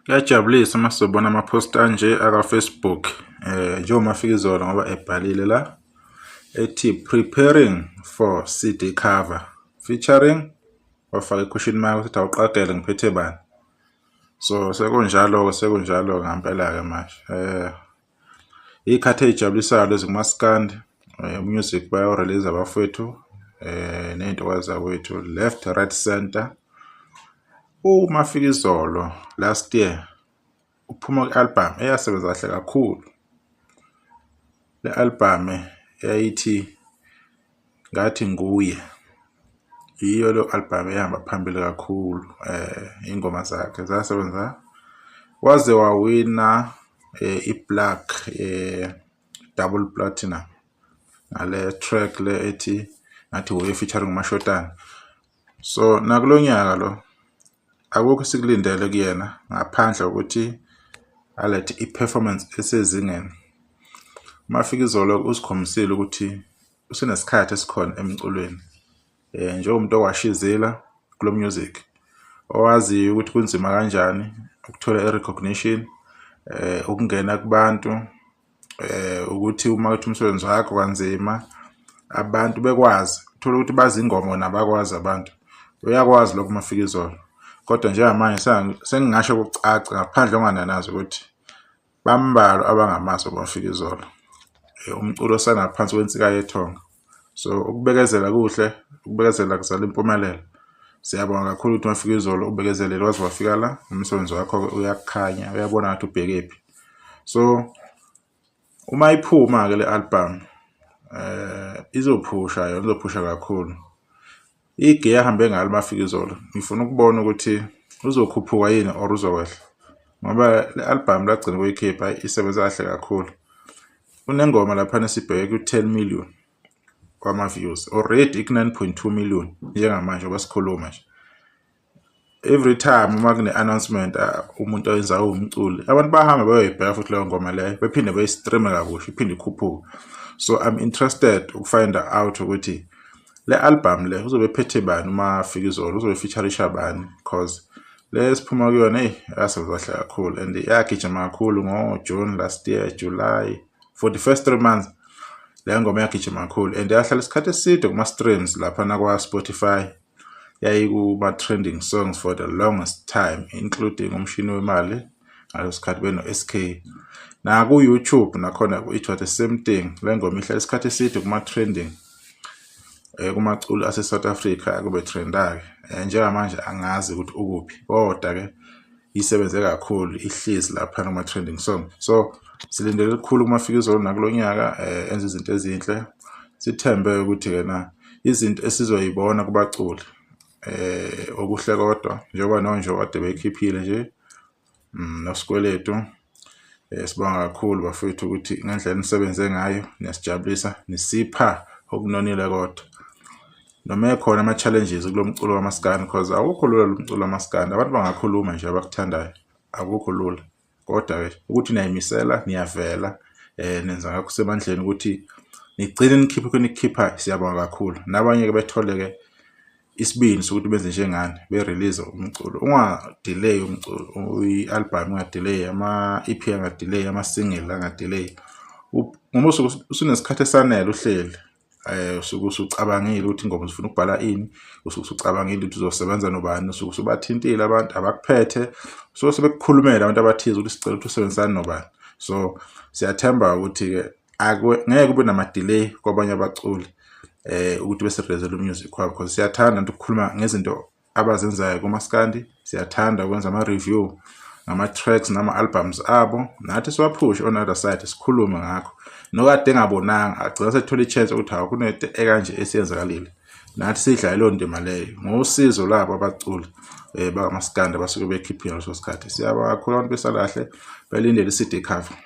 Kuyajabulisa uma sizobona ama-post anje aka-Facebook njengoba Mafikizolo ngoba ebhalile la ethi "Preparing for CD cover featuring", wafaka i-question mark ukuthi awuqagele ngiphethe bani. So sekunjalo-ke, sekunjalo-ke ngampela-ke manje. Iy'khathi ey'jabulisayo lezi kumaskandi, music bayawu-release abafowethu ney'ntokazi zakwethu left, right, center. UMafikizolo last year uphuma kwi-album eyasebenza kahle kakhulu. Le album yayithi Ngathi Nguye, yiyo lo album ehamba phambili kakhulu. Iy'ngoma zakhe zasebenza waze wawina i-plaque double platinum ngale track le ethi Ngathi Wuye featuring uMashotana. So nakulo nyaka lo akukho esikulindele kuyena ngaphandle kokuthi alethe i-performance esezingeni. Mafikizolo usikhombisile ukuthi usenesikhathi esikhona emculweni njengomuntu owashizila kulo music, owaziyo ukuthi kunzima kanjani ukuthola i-recognition, ukungena kubantu, ukuthi uma uthi umsebenzi wakho kanzima abantu bekwazi uthola ukuthi bazi ingoma wena abakwazi abantu. Uyakwazi lokho Mafikizolo, kodwa njengamanje sengingasho kucaca ngaphandle kongananazi ukuthi bambalwa abangamazi uMafikizolo. Umculo osangaphansi kwensika yethonga. So ukubekezela kuhle, ukubekezela kuzala impumelelo. Siyabonga kakhulu ukuthi Mafikizolo ubekezelele waze wafika la, umsebenzi wakho uyakhanya, uyabona ngathi ubhekephi. So uma iphuma-ke le album izophusha yona, izophusha kakhulu. Igiya ahambe ngalo Mafikizolo, ngifuna ukubona ukuthi uzokhuphuka yini or uzokwehla, ngoba le album lagcina ukuyikhipha isebenza kahle kakhulu. Kunengoma laphana esibheke ku-10 million kwama-views already, iku-9.2 million njengamanje ngoba sikhuluma nje. Every time uma kune-announcement umuntu oyenza uwumculi, abantu bahamba bayoyibheka futhi leyo ngoma leyo, bephinde beyi-stream-e kabusha, iphinde ikhuphuke. So I'm interested uku-find out ukuthi le album le uzobe ephethe bani uMafikizolo, uzobe e-featurisha bani, 'cause le esiphuma kuyona, eyi, yasebenza kahle kakhulu and yagijima kakhulu ngo-June last year, July, for the first 3 months leyo ngoma yagijima kakhulu and yahlala isikhathi eside kuma-streams laphana kwa-Spotify. Yayikuma-trending songs for the longest time, including Umshini Wemali ngaleso sikhathi beno-SK. Naku-YouTube nakhona it was the same thing, le ngoma ihlala isikhathi eside kuma-trending kumaculo ase-South Africa kube trend-a-ke. Njengamanje angazi ukuthi ukuphi, kodwa-ke isebenze kakhulu, ihlezi laphana kuma-trending song. So silindele lukhulu kuMafikizolo nakulo nyaka enze izinto ezinhle. Sithembe ukuthi-ke na izinto esizoyibona kubaculi okuhle kodwa njengoba nonje kade beyikhiphile nje noSikweletu. Sibonga kakhulu bafowethu ukuthi ngendlela enisebenze ngayo niyasijabulisa, nisipha okunonile. Kodwa noma ekhona ama-challenges kulo mculo wamaskandi, 'cause awukho lula lo mculo wamaskandi, abantu bangakhuluma nje abakuthandayo, akukho lula. Kodwa-ke ukuthi niyayimisela, niyavela, nenza ngakho kusemandleni ukuthi nigcine nikhiphe enikukhiphayo, siyabonga kakhulu. Nabanye-ke bethole-ke isibindi sokuthi benze njengani, be-release umculo, unga-delay umculo, i-album inga-delay, ama-EP anga-delay, ama-single anga-delay, ngoba usuke usunesikhathi esanele uhleli, usuke usucabangile ukuthi ingoma ufuna ukubhala ini, usuke usucabangile ukuthi uzosebenza nobani, usuke usubathintile abantu abakuphethe, suke sebekukhulumela abantu abathize ukuthi sicela ukuthi usebenzisane nobani. So siyathemba ukuthi-ke ngeke kube nama-delay kwabanye abaculi ukuthi besi-release-ele u-music wabo, because siyathanda ukukhuluma ngezinto abazenzayo kumaskandi, siyathanda ukwenza ama-review ngama-tracks nama-albums abo, nathi siwaphushe on other side, sikhulume ngakho. Nokade engabonanga agcina sethola i-chance ukuthi hawu, kunento ekanje esiyenzakalile, nathi siyidlale leyo ndima leyo ngosizo labo abaculi bakamaskandi abasuke bekhiphile ngaleso sikhathi. Siyabonga kakhulu, abantu besalahle belindele i-CD cover.